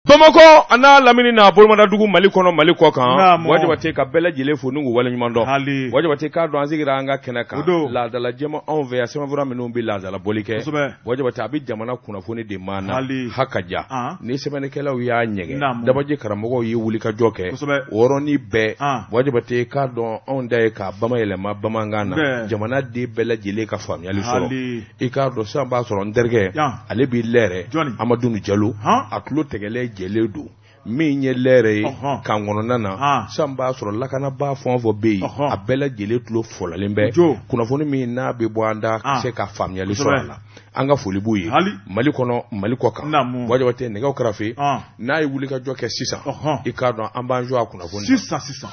Bamakɔ a n'a lamini n'a bolomadadugu Mali kɔnɔ Mali kɔ kan, Buwa Jabate ka bɛɛ lajɛlen fo ni k'u waleɲuman dɔn, haali, Buwa Jabate k'a dɔn an sigira an ka kɛnɛ kan, o don, laadala jɛma anw fɛ yan sɛbɛnfura minnu bɛ laadala bɔli kɛ, kosɛbɛ, Buwa Jabate a bɛ jamana kunnafoni de maana, haali, ha ka ja, an, ni sɛbɛnnikɛlaw y'a ɲɛgɛn, naamu, dabaji karamɔgɔw ye wulikajɔ kɛ, kosɛbɛ, o yɔrɔnin bɛɛ, an, Buwa Jabate k'a dɔn anw ta ye k'a bamayɛlɛma bamanankan na, bɛɛ, jamana den bɛɛ lajɛlen ka faamuyali sɔrɔ, haali. I k'a dɔn sisan b'a sɔrɔ n terikɛ ale b'i lɛrɛ Amadu Jalo a tulo tɛgɛlen jɛlen don min ye lɛrɛ ye kan kɔnɔna na sisan b'a sɔrɔ lakanabaa fɛn o fɛn bɛ yen a bɛɛ lajɛlen tulo fɔlɔlen bɛ kunnafoni min n'a bɛ bɔ an da ka se ka faamuyali sɔrɔ a la an ka foli b'u ye Mali kɔnɔ Mali kɔ kan Buwa Jabate nɛgɛw karafe n'a ye wulikajɔ kɛ sisan i k'a dɔn an b'an jɔ a kunnafoni sisan sisan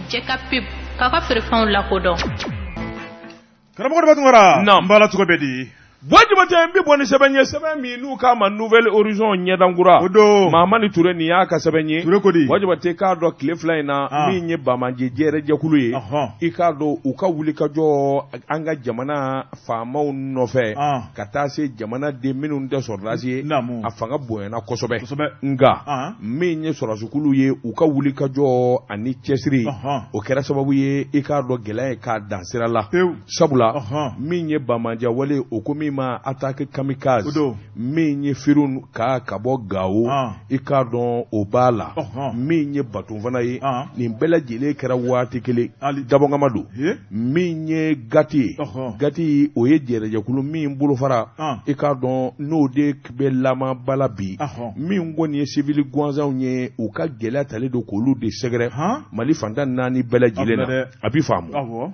Jɛ ka pub k'a ka feerefɛnw lakodɔn. Karamɔgɔ Daba Tunkara, Naamu. n b'a la cogo bɛ di? Buwa Jabate n bɛ bɔ ni sɛbɛn ye sɛbɛn min n'u k'a ma Nouvel Horizon ɲɛdankura O don. Mahamani Ture nin y'a ka sɛbɛn ye Ture ko di? Buwa Jabate k'a dɔn tile fila in na Ah. min ye banbaanci jɛrɛjɛkulu ye Ɔhɔn. i k'a dɔn u ka wulikajɔ an ka jamana faamaw nɔfɛ Ah. ka taa se jamanaden minnu tɛ sɔrɔdasi ye Naamu. a fanga bonyana kosɛbɛ Kosɛbɛ. nka Ah. min ye sɔrɔdasikulu ye u ka wulikajɔ ani cɛsiri Ɔhɔn. o kɛra sababu ye i k'a dɔn gɛlɛya ye k'a dan sira la Pewu. sabula Ɔhɔn. min ye banbaanciwale o ko min ma attaque kamikaze O don. min ye firun ka ka bɔ Gawo Ah. i k'a dɔn o b'a la Ɔhɔn. min ye bato fana ye Ah. nin bɛɛ lajɛlen kɛra waati kelen Ali. dabɔnkama don He. min ye gati ye Ɔhɔn. gati o ye jɛrɛjɛkulu min bolofara Ah. i k'a dɔn n'o de bɛ lamaba la bi Ɔhɔn. min kɔni ye sivili gansanw ye u ka gɛlɛya talen don k'olu de sɛgɛrɛ Han. Mali fan tan naani bɛɛ lajɛlen A na filɛ dɛ. a bi faamu Awɔ.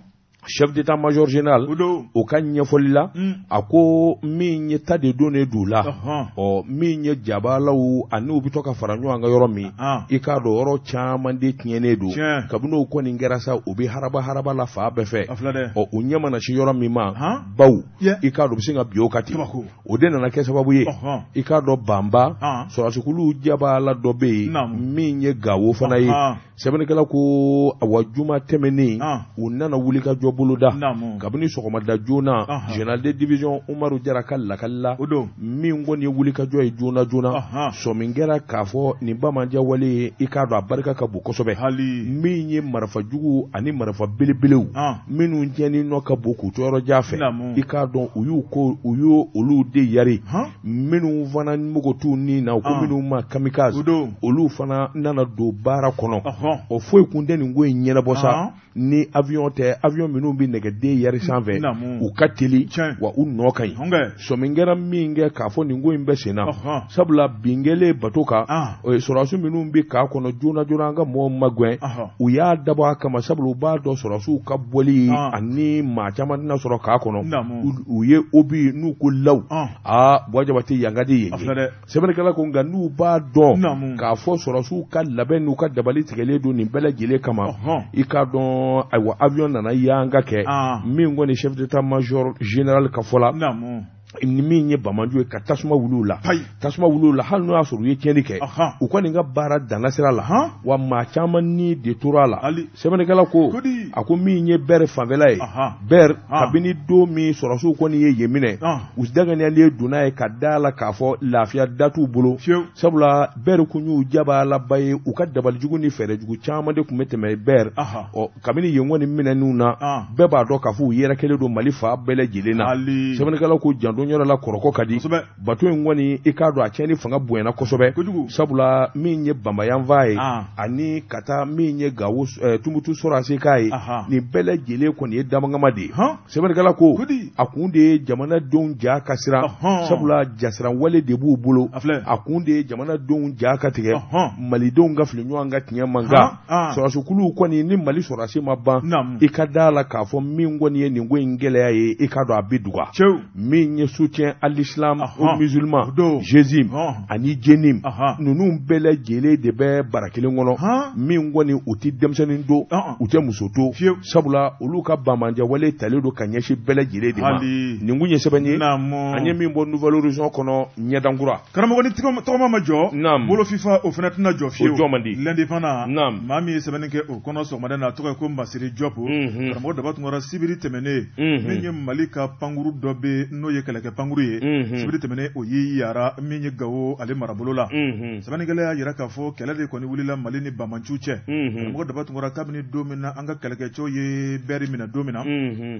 chef d'état-major général O don. o ka ɲɛfɔli la Mm. a ko min ye ta de don ne d'u la Ɔhɔn. ɔ min ye jabalaw ani u bɛ to ka fara ɲɔgɔn kan yɔrɔ min Ah. i k'a dɔn yɔrɔ caman de tiɲɛnen don Tiɲɛ. kabini o kɔni kɛra sa u bɛ haraba haraba la fan bɛɛ fɛ A filɛ dɛ. ɔ u ɲɛ mana se yɔrɔ min ma Han. baw Yeah. i k'a dɔn u bɛ sin ka bin o kan ten Kabako. o de nana kɛ sababu ye Ɔhɔn. i k'a dɔn banba Ah. sɔrɔdasikulu jabala dɔ bɛ yen Naamu. min ye Gawo fana ye Ɔhɔn. sɛbɛnnikɛla ko awa juma tɛmɛnen Ah. u nana wulikajɔ boloda Naamu. kabini sɔgɔmada joona Ɔhɔn. général de division Umaru Jara ka lakali la O don. min kɔni ye wulikajɔ ye joona joona Ɔhɔn. sɔmi kɛra k'a fɔ nin banbaanciya wale ye i k'a dɔn a barika ka bon kosɛbɛ Hali. min ye marifa jugu ani marifa belebelew Ah. minnu tiɲɛni nɔ ka bon k'u to yɔrɔ jan fɛ Naamu. i k'a dɔn u y'u ko u y'o olu de yari Han. minnu fana mago t'u ni na u ko Ah. minnu ma kamikaze O don. olu fana nana don baara kɔnɔ Ɔhɔn. o foyi kun tɛ nin ko in ɲɛnabɔ sa Ah. ni avion tɛ avion minnu bɛ nɛgɛden yari sanfɛ Naamu. u ka teli Tiɲɛ. wa u nɔ ka ɲi Hɔn kɛ. sɔmi kɛra min kɛ k'a fɔ nin ko in bɛ sen na Ɔhɔn. sabula bin kɛlen bato kan Ah. sɔrɔdasi minnu bɛ camp kɔnɔ joona joona an ka mɔgɔw magɛn Ɔhɔn. u y'a dabɔ a kama sabula u b'a dɔn sɔrɔdasiw ka bɔli Ah. ani maa caman tɛna sɔrɔ camp kɔnɔ Naamu. u ye obus n'u ko law Ah. aa Buwa Jabate yan ka di yen A ye filɛ dɛ. sɛbɛnnikɛla ko nka n'u b'a dɔn Naamu. k'a fɔ sɔrɔdasiw ka labɛn n'u ka dabali tigɛlen don nin bɛɛ lajɛlen kama Ɔhɔn. i k'a dɔn ayiwa avion nana yanga kɛ Ah. min kɔni chef d'état major général ka fɔ la Naamu. ni min ye banbaanci ye ka tasuma wuli u la Payi. tasuma wuli u la hali n'o y'a sɔrɔ u ye tiɲɛni kɛ Ɔhɔn. u kɔni ka baara danna sira la Han. wa maa caman ni de tora a la Ali. sɛbɛnnikɛla ko Kodi. a ko min ye Ber fanfɛla ye Ahan. Ber Ah. kabini don min sɔrɔdasiw kɔni ye yen minɛ Ah. u daŋaniyalen donna ye ka da la k'a fɔ lafiya da t'u bolo Fiyewu. sabula Ber kun y'u jabalaba ye u ka dabalijugu ni fɛɛrɛjugu caman de tun bɛ tɛmɛ Ber Ahan. ɔ kabini yen kɔni minɛniw na Ah. bɛɛ b'a dɔn k'a fɔ u yɛrɛkɛlen don Mali fan bɛɛ lajɛlen na Ali. sɛbɛnnikɛla ko janto yɔrɔ la kɔrɔkɔ ka di Kosɛbɛ. bato in kɔni i k'a dɔn a tiɲɛni fanga bonyana kosɛbɛ Kojugu. sabula min ye banbayanfa ye Ah. ani ka taa min ye Gawo Tumutu sɔrɔdasi camp ye Aha. nin bɛɛ lajɛlen kɔni ye damagama de ye Han. sɛbɛnnikɛla ko Kodi. a kun de ye jamanadenw ja ka siran Ɔhɔn. sabula jasiran wale de b'u bolo A filɛ. a kun de ye jamanadenw ja ka tigɛ Ɔhɔn. malidenw ka fili ɲɔgɔn ka tiɲɛ man kan Han. Ah. sɔrɔdasikuluw kɔni ni Mali sɔrɔdasi ma ban Naamu. i ka da la k'a fɔ min kɔni ye nin ko in gɛlɛya ye i k'a dɔn a bɛ duga Cɛw. min ye soutien à l'islam Ɔhɔn. aux musulmans O don. JSIM Ɔhɔn. ani JNIM Ɔhɔn. ninnu bɛɛ lajɛlen de bɛ bara kelen kɔnɔ Han. min kɔni u tɛ denmisɛnnin to Ɔhɔn. u tɛ muso to Fiyewu. sabula olu ka banbaanciwale talen don ka ɲɛsin bɛɛ lajɛlen de ma Hali. nin kun ye sɛbɛn ye Naamu. an ye min bɔ Nouvel Horizon kɔnɔ ɲɛdankura Karamɔgɔ ni tɔgɔma ma jɔ. Naam. Bolo fifa o fana tɛna jɔ fiyewu. O jɔ man di. L'Indépendant. Naam. Maa min ye sɛbɛnni kɛ o kɔnɔ sɔgɔmada in na a tɔgɔ ye ko Masiri Jɔpu. Mhm. Karamɔgɔ Daba Tunkara sibiri tɛmɛnen. Mhm. Min ye Mali ka pankuru dɔ bɛ n'o ye kɛlɛkɛ kɛlɛkɛ pankuru ye sibiri tɛmɛnen o y'i yara min ye Gawo ale marabolo la. Sɛbɛnnikɛla y'a jira k'a fɔ kɛlɛ de kɔni wulila Mali ni banbaanciw cɛ. Karamɔgɔ Daba Tunkara, kabini don min na an ka kɛlɛkɛcɛw ye Bɛri minɛ don min na,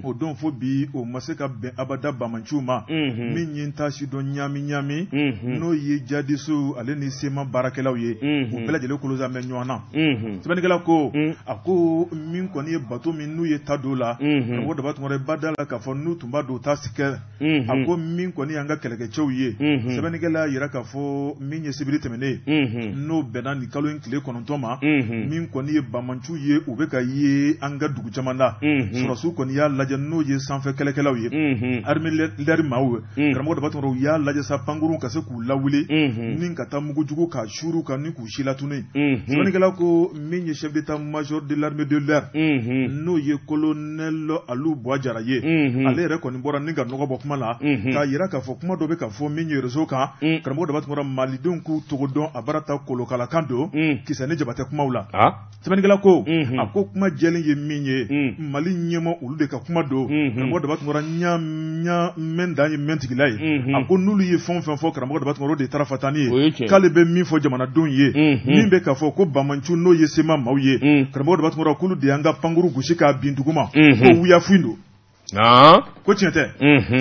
o don fo bi o ma se ka bɛn abada banbaanciw ma. Min ye n ta si dɔn ɲaami ɲaami, n'o ye jadisiw ale ni CMA baarakɛlaw ye, u bɛɛ lajɛlen kolosa bɛ ɲɔgɔn na. Sɛbɛnnikɛla ko a ko min kɔni ye bato min n'u ye ta don la, karamɔgɔ Daba Tunkara, ba da la k'a fɔ n'u tun b'a don ta kɛ. A ko min kɔni y'an ka kɛlɛkɛcɛw ye, sɛbɛnnikɛla y'a jira k'a fɔ min ye sibiri tɛmɛnen ye, n'o bɛnna nin kalo in tile 9 ma, min kɔni ye banbaanciw ye, u bɛ ka ye an ka dugu caman na. Sɔrɔdasiw kɔni y'a lajɛ, n'o ye sanfɛ kɛlɛkɛlaw ye, armée l'air maaw ye, karamɔgɔ Daba Tunkara, u y'a lajɛ sa pankurun ka se k'u lawuli ni ka taa mugujugu ka suuru kan ni k'u si latunu. Sɛbɛnnikɛla ko min ye chef d'état-major de l'armée de l'air, n'o ye colonel Alu Buwa Jara ye, ale yɛrɛ kɔni bɔra ni ka nɔgɔ bɔ kuma la k'a jira k'a fɔ kuma dɔ bɛ ka fɔ min ye réseau kan. Karamɔgɔ Daba Tunkara, malidenw k'u togo dɔn, a baara ta kolokalakan don, kisɛ ni jaba tɛ kumaw la. Sɛbɛnnikɛla ko a ko kuma jɛlen ye min ye, Mali ɲɛmɔgɔ olu de ka kuma don. Karamɔgɔ Daba Tunkara, ɲa mɛn dan ye mɛntigila ye. A ko n'olu ye fɛn o fɛn fɔ, karamɔgɔ Daba Tunkara, o de ye tarafatani ye. K'ale bɛ min fɔ jamanadenw ye, min bɛ k'a fɔ ko banbaanciw, n'o ye CMA maaw ye, karamɔgɔ Daba Tunkara, k'olu de y'an ka pankuru gosi k'a bin duguma, ko wuyafin don. Ko tiɲɛ tɛ.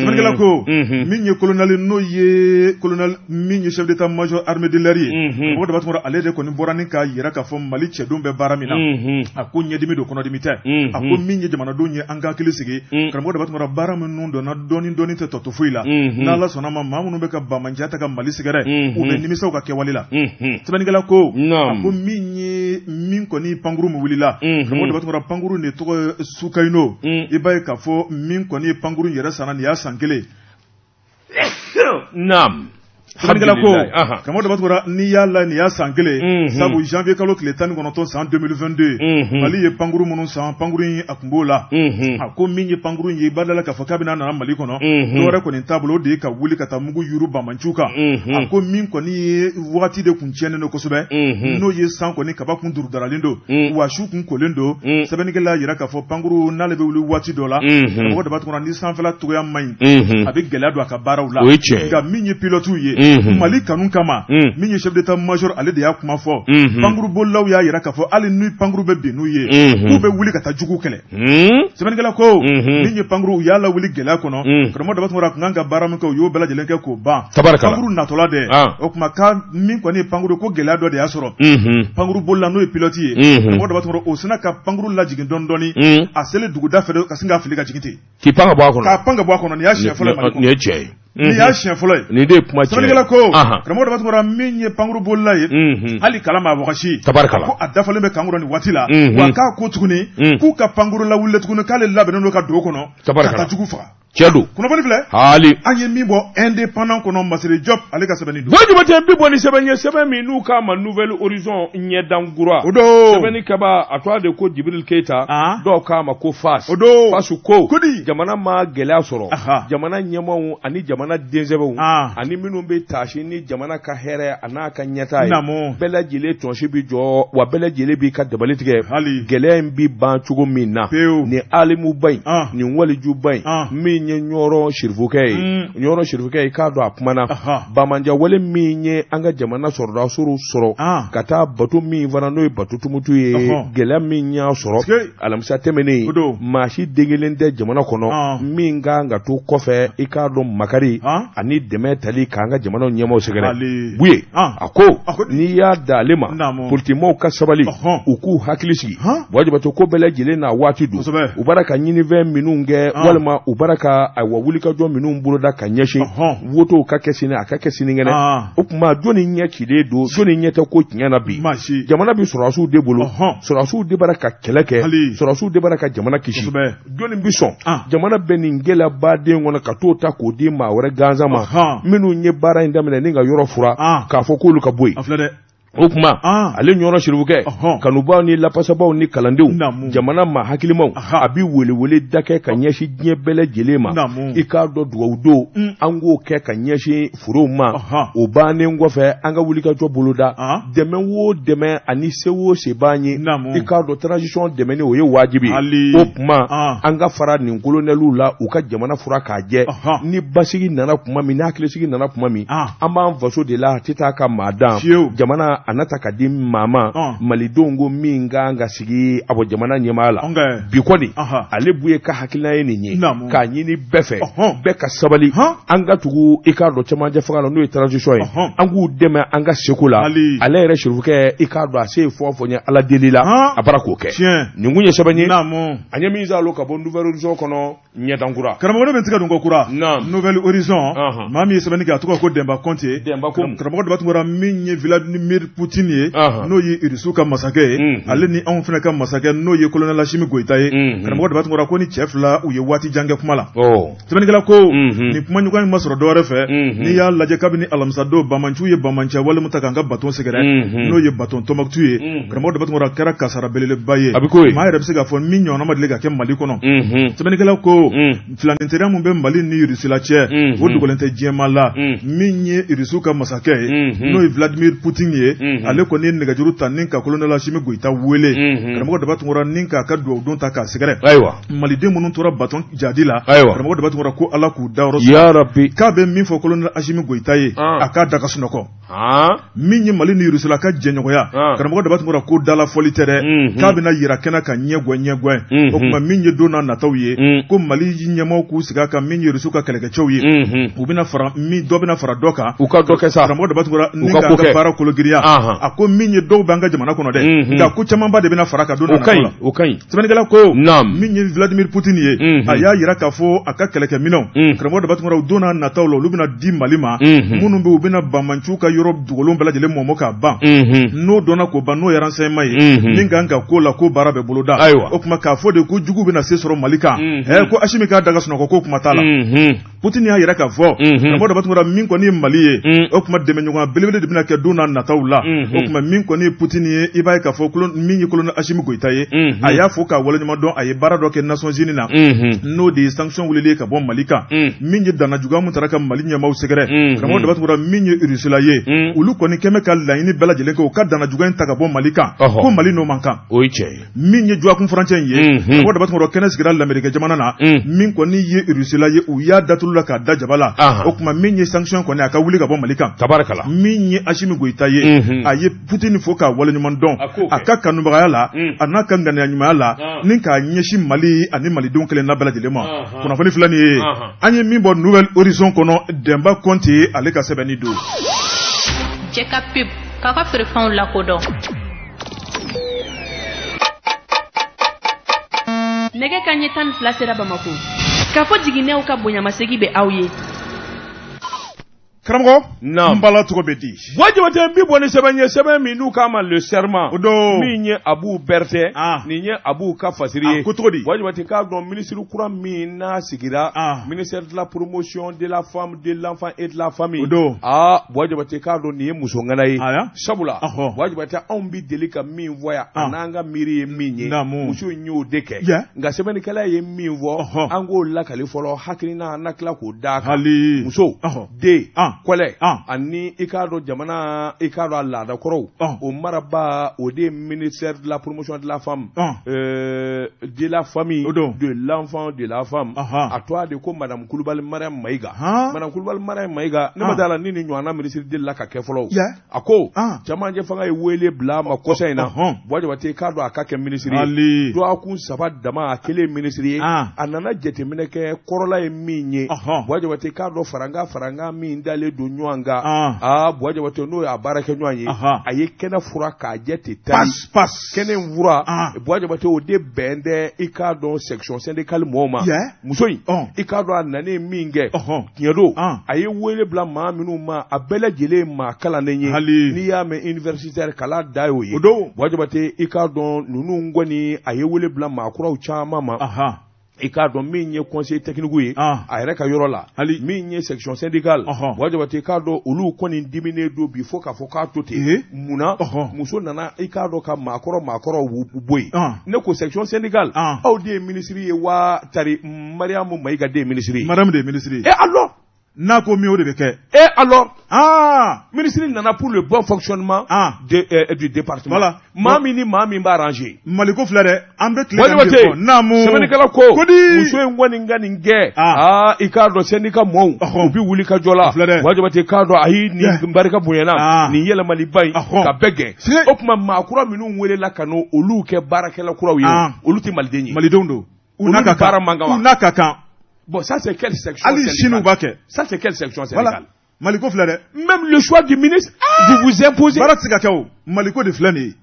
Sɛbɛnnikɛla ko min ye colonel, n'o ye colonel min ye chef d'état-major armée de l'air ye, karamɔgɔ Daba Tunkara, ale de kɔni bɔra ni k'a jira k'a fɔ Mali cɛdenw bɛ baara min na, a ko ɲɛdimi don, kɔnɔdimi tɛ. A ko min ye jamanadenw ye, an ka hakili sigi, karamɔgɔ Daba Tunkara, baara minnu donna dɔɔni dɔɔni tɛ tɔ to foyi la. N'Ala sɔnna ma, maa minnu bɛ ka banbaanciya ta ka Mali sɛgɛrɛ, u bɛ nimisa u ka kɛwale la. Sɛbɛnnikɛla ko a ko min ye min kɔni pankuru min wulila, karamɔgɔ Daba Tunkara, pankuru de tɔgɔ ye Sukayino. I b'a ye k'a fɔ min kɔni ye pankuru yɛrɛ sanna, nin y'a san 1. Sɛbɛnnikɛla ko, karamɔgɔ Daba Tunkara, n'i y'a la, nin y'a san 1, sabu janvier kalo tile 19 san 2022, Mali ye pankuru minnu san, pankuru in a tun b'o la. A ko min ye pankuru in ye, i b'a la k'a fɔ kabini a nana Mali kɔnɔ, dɔwɛrɛ kɔni t'a bolo, o de ye ka wuli ka taa mugu yuru banbaanciw kan. A ko min kɔni ye wagati de kun tiɲɛnen don kosɛbɛ, n'o ye san kɔni kaba kun durudaralen don, wa su kun kolen don. Sɛbɛnnikɛla y'a jira k'a fɔ pankuru n'ale bɛ wuli waati dɔ la, karamɔgɔ Daba Tunkara, ni sanfɛla cogoya man ɲi, a bɛ gɛlɛya don a ka baaraw la. Nka min ye pilote ye, Mali kanu kama, min ye chef d'état-major, ale de y'a kuma fɔ. Pankuru bolilaw y'a jira k'a fɔ hali ni pankuru bɛ bin n'u ye, k'u bɛ wuli ka taa jugu kɛlɛ. Sɛbɛnnikɛla ko min ye pankuru, u y'a lawuli gɛlɛya kɔnɔ, karamɔgɔ Daba Tunkara, tun kan ka baara min kɛ, u y'o bɛɛ lajɛlen kɛ k'o ban. Pankuru natɔla dɛ, o tuma ka min kɔni ye pankuru ko gɛlɛya dɔ de y'a sɔrɔ. Pankuru bolila, n'o ye pilote ye, karamɔgɔ Daba Tunkara, o sina ka pankuru lajigin dɔɔni dɔɔni, a selen duguda fɛ, ka sin k'a fili ka jigin ten. K'i pan ka bɔ a kɔnɔ. K'a pan ka bɔ a kɔnɔ, nin y'a siɲɛ fɔlɔ ye Mali kɔnɔ. Nin ye tiɲɛ ye. Nin y'a siɲɛ fɔlɔ ye. Nin de ye kuma tiɲɛ ye. Sɛbɛnnikɛla ko, karamɔgɔ Daba Tunkara, min ye pankuru bolila ye, hali kala ma wagasi. Tabarikala. Ko a dafalen bɛ kan kɔnɔ nin waati la. Wa k'a ko tuguni, k'u ka pankuru lawuli tuguni, k'ale labɛnnen don ka don o kɔnɔ. Tabarikala. Ka taa jugu faga. Cɛ don. Kunnafoni filɛ. Haali. An ye min bɔ Indépendant kɔnɔ, Masire Diop ale ka sɛbɛnni don. Buwa Jabate, bi bɔ ni sɛbɛn ye, sɛbɛn min n'u k'a ma Nouvel Horizon, ɲɛdankura. O don. Sɛbɛnni kɛbaa a tɔgɔ de ko Jibril Keyita. Dɔw k'a ma ko Fas. O don. Fas ko. Kodi. Jamana ma gɛlɛya sɔrɔ. Jamana ɲɛmaaw ani jamana densɛbɛw. Ani minnu bɛ taasi ni jamana ka hɛrɛ a n'a ka ɲɛtaa ye. Naamu. Bɛɛ lajɛlen tɔnsi bi jɔ, wa bɛɛ lajɛlen b'i ka dabali tigɛ. Hali. Gɛlɛya in bi ban cogo min na. Pewu. Nin alimuba in. Nin walijuba in. Min ye Ɲɔrɔ sirifukɛ ye, Ɲɔrɔ sirifukɛ, i k'a dɔn a kumana banbaanciwale min ye an ka jamana sɔrɔdasiw sɔrɔ ka taa bato min fana, n'o ye bato Tumutu ye, gɛlɛya min y'a sɔrɔ alamisa tɛmɛnen, maa si den kelen tɛ jamana kɔnɔ min kan ka to kɔfɛ, i k'a dɔn makari ani dɛmɛ tali k'an ka jamana ɲɛmaaw sɛgɛrɛ. Buye a ko n'i y'a da ale ma, politikimaaw ka sabali, u k'u hakili sigi. Buwa Jabate, ko bɛɛ lajɛlen n'a waati don. U b'ara ka ɲinifɛn minnu kɛ, walima u b'ara ka ayiwa wulikajɔ minnu boloda ka ɲɛsin wotow ka kɛ sini, a ka kɛ sinikɛnɛ, o tuma jɔnni ɲɛ cilen don, jɔnni ɲɛ tɛ ko tiɲɛ na bi? Jamana bɛ sɔrɔdasiw de bolo, sɔrɔdasiw de b'ara ka kɛlɛ kɛ, sɔrɔdasiw de b'ara ka jamana kisi. Jɔnni bɛ sɔn jamana bɛ nin gɛlɛyabaden kɔnɔ ka t'o ta k'o di maa wɛrɛ gansan ma, minnu ye baara in daminɛ ni ka yɔrɔ fura, k'a fɔ k'olu ka bɔ yen? O tuma ale ɲɔrɔ sirifukɛ kanubaw ni lafasabaw ni kalandenw jamana maa hakilimaw a bɛ welewele da kɛ ka ɲɛsin diɲɛ bɛɛ lajɛlen ma i k'a dɔn dugawu don an k'o kɛ ka ɲɛsin furew ma o bannen kɔfɛ an ka wulikajɔ boloda dɛmɛ o dɛmɛ ani se o se b'an ye i k'a dɔn transition dɛmɛni o ye wajibi ye o tuma an ka fara nin kolonɛliw la u ka jamana furan k'a jɛ ni basigi nana tuma min ni hakilisigi nana tuma min an b'an faso de la a tɛ taa ka maa dan jamana a na ta ka di maa ma malidenw ko min kan ka sigi a bɔ jamana ɲɛmaa la bi kɔni ale buye ka hakilina ye nin ye k'a ɲini bɛɛ fɛ bɛɛ ka sabali an ka tugu i k'a dɔn cɛmancɛ fanga la n'o ye transition ye an k'u dɛmɛ an ka seko la ale yɛrɛ sirifukɛ i k'a dɔn a se ye fɛn o fɛn ye ala deli la a bara k'o kɛ nin kun ye sɛbɛn ye an ye min sɔrɔ ka bɔ Nouvel Horizon kɔnɔ ɲɛdankura karamɔgɔ bɛ tigɛ don ko kura Nouvel Horizon maa min ye sɛbɛnni kɛ a tɔgɔ ko Denba Kɔnte karamɔgɔ Daba Tunkara min ye Vladimir Poutine ye n'o ye Irisiw ka masakɛ ye ale ni anw fana ka masakɛ n'o ye colonel Asimi Goyita ye karamɔgɔ Daba Tunkara ko ni cɛ fila u ye waati jan kɛ kuma la sɛbɛnnikɛla ko nin kumaɲɔgɔnya in ma sɔrɔ dɔwɛrɛ fɛ n'i y'a lajɛ kabini alamisadon banbaanciw ye banbaanciya wale min ta k'an ka baton sɛgɛrɛ n'o ye baton Tɔnbukutu ye karamɔgɔ Daba Tunkara kɛra kasara belebeleba ye a bɛ k'o ye maa yɛrɛ bɛ se k'a fɔ min ɲɔgɔnna ma deli ka kɛ Mali kɔnɔ sɛbɛnnikɛla ko filaninteriya min bɛ Mali ni Irisila cɛ o dogolen tɛ diɲɛmaa la min ye Irisiw ka masakɛ ye n'o ye Vladimir Poutine ye ale kɔni ye nɛgɛjuru ta ni ka colonel Asimi Goyita wele karamɔgɔ Daba Tunkara ni k'a ka dugawudon ta k'a sɛgɛrɛ ayiwa maliden minnu tora baton jadi la ayiwa karamɔgɔ Daba Tunkara ko Ala k'u dayɔrɔ ya rabi k'a bɛ min fɔ colonel Asimi Goyita ye a k'a da ka sunɔgɔ min ye Mali ni Irisila ka jɛɲɔgɔnya karamɔgɔ Daba Tunkara ko dalafɔli tɛ dɛ k'a bɛna yira kɛnɛ kan ɲɛgwɛ ɲɛgwɛ o tuma min ye don n'a nataw ye ko Mali ɲɛmaaw k'u sigi a kan min ye Irisiw ka kɛlɛkɛcɛw ye u bɛna fara min dɔ bɛna fara dɔ kan u ka dɔ kɛ sa karamɔgɔ Daba Tunkara ni k'an ka baara kologiriya a ko min ye dɔw b'an ka jamana kɔnɔ dɛ nka ko camanba de bɛna fara kan don n'a nataw la o ka ɲi sɛbɛnnikɛla ko min ye Vladimir Poutine ye a y'a yira k'a fɔ a ka kɛlɛkɛminɛnw karamɔgɔ Daba Tunkara don n'a nataw la olu bɛna di Mali ma minnu bɛ u bɛna banbaanciw ka yɔrɔ dogolen bɛɛ lajɛlen mɔmɔ k'a ban n'o dɔnna k'o ban n'o ye renseignement ye min kan ka k'o la ko baara bɛ boloda ayiwa o tuma k'a fɔ de ko jugu bɛna se sɔrɔ Mali kan ko Asimi k'a da ka sunɔgɔ ko kuma t'a la Poutine y'a yira k'a fɔ karamɔgɔ Daba Tunkara min kɔni ye Mali ye o tuma dɛmɛɲɔgɔnya belebele de bɛna kɛ don n'a nataw la o tuma min kɔni ye Poutine ye i b'a ye k'a fɔ min ye colonel Asimi Goyita ye a y'a fo k'a waleɲuman dɔn a ye baara dɔ kɛ Nations Unies na n'o de ye sanction wulili ye ka bɔ Mali kan min ye danna juguya min taara ka Mali ɲɛmaaw sɛgɛrɛ karamɔgɔ Daba Tunkara min ye Irisila ye olu kɔni kɛmɛ ka laɲini bɛɛ lajɛlen kɛ u ka danna juguya in ta ka bɔ Mali kan ko Mali n'o man kan o ye tiɲɛ ye min ye dɔgɔkun furancɛ in ye karamɔgɔ Daba Tunkara kɛnɛ sigira Lamerikɛ jamana na min kɔni ye Irisila ye u y'a da tulu la k'a da jaba la o tuma min ye sanction kɔni a ka wuli ka bɔ Mali kan tabarikala min ye Asimi Goyita ye a ye Poutine fo k'a waleɲuman dɔn a ka kanubagaya la a n'a ka ŋaniya ɲumanya la ni k'a ɲɛsin Mali ani malidenw kelenna bɛɛ lajɛlen ma kunnafoni filɛ nin ye an ye min bɔ Nouvel Horizon kɔnɔ Denba Kɔnte ale ka sɛbɛnni don. Jɛ ka pub k'a ka feerefɛnw lakodɔn. Nɛgɛ kanɲɛ 12 sera Bamakɔ. K'a fɔ jiginɛw ka bonyamasegin bɛ aw ye. Karamɔgɔ, naamu, n bala tɔgɔ bɛ di? Buwa Jabate n bi bɔ ni sɛbɛn ye sɛbɛn min n'u k'a ma le serment o don min ye Abu Berete ah. nin ye Abu ka fasiri ye ah, ko cogo di? Buwa Jabate k'a dɔn minisiri kura min n'a sigira ah. ministère de la promotion de la femme de l'enfant et de la famille o don aa Buwa Jabate k'a dɔn nin ye muso ŋana ye sabula Buwa Jabate anw bi deli ka min fɔ yan a n'an ka miiri ye min ye muso in y'o de kɛ nka sɛbɛnnikɛla ye min fɔ an k'o lakali fɔlɔ hakilina an na tila k'o d'a kan muso den kɔlɛ ani i k'a dɔn jamana i k'a dɔn a laadakɔrɔw o marabaa o de ye ministère de la promotion de la femme de la famille de l'enfant de la femme a tɔgɔ de ko madame Kulubali Mariam Mayiga madame Kulubali Mariam Mayiga ne ma d'a la ni nin ɲɔgɔnna minisiri delila ka kɛ fɔlɔ a ko cɛmancɛ fanga ye wele bila a ma kɔsa in na Buwa Jabate k'a dɔn a ka kɛ minisiri ye dɔgɔkun saba dama a kɛlen minisiri ye a nana jateminɛ kɛ kɔrɔla ye min ye Buwa Jabate k'a dɔn farankan farankan min dalen don ɲɔgɔn kan aa Buwa Jabate n'o y'a baarakɛ ɲɔgɔn ye a ye kɛnɛ furan k'a jɛ ten tari kɛnɛ in furan Buwa Jabate o de bɛn tɛ i k'a dɔn section syndicale mɔgɔw ma muso in i k'a dɔn a nanen min kɛ tiɲɛ don a ye wele bila maa minnu ma a bɛɛ lajɛlen maa kalannen ye n'i y'a mɛn universitaire kalan da y'o ye Buwa Jabate i k'a dɔn ninnu kɔni a ye wele bila maa kuraw caman ma. I k'a dɔn min ye conseil technique ye a yɛrɛ ka yɔrɔ la, hali min ye section syndicale, Buwa Jabate, i k'a dɔn olu kɔni diminen don bi fo k'a fɔ k'a to ten. Munna muso nana, i k'a dɔn, ka maakɔrɔ bɔ yen? Ne ko section syndicale, aw de ye ministre ye wa tari Mariyamu Mayiga de ye ministre ye? Mariyamu de ye ministre ye. Et alors? N'a ko min, o de bɛ kɛ. Et alors, ministre nana pour le bon fonctionnement du département. Voilà. Maa min ni maa min b'a arranger. Maliko filɛ dɛ, an bɛ tile Buwa ka min Jabate, fɔ naamu. Sɛbɛnnikɛla ko Kodi. muso in kɔni ka nin kɛ, aa, i k'a dɔn syndicat mɔɔw u bɛ wuli ka jɔ la. Filɛ dɛ. Buwa Jabate, i k'a dɔn ayi, nin barika bonyana, nin yɛlɛmaliba in ka bɛɛ gɛn. O tuma maa kura minnu welela ka n'o olu kɛ baarakɛla kuraw ye, olu tɛ maliden ye. Malidenw don. U Olu n'a ni ka kan. baara man kan wa? U n'a ka kan. Bon, ça c'est quelle section Hali sini u syndicale? b'a kɛ. Ça c'est quelle section Voilà. syndicale? Maliko filɛ dɛ. Même le choix du ministre, vous vous imposez. Baara tɛ se ka kɛ o. Maliko de filɛ nin ye.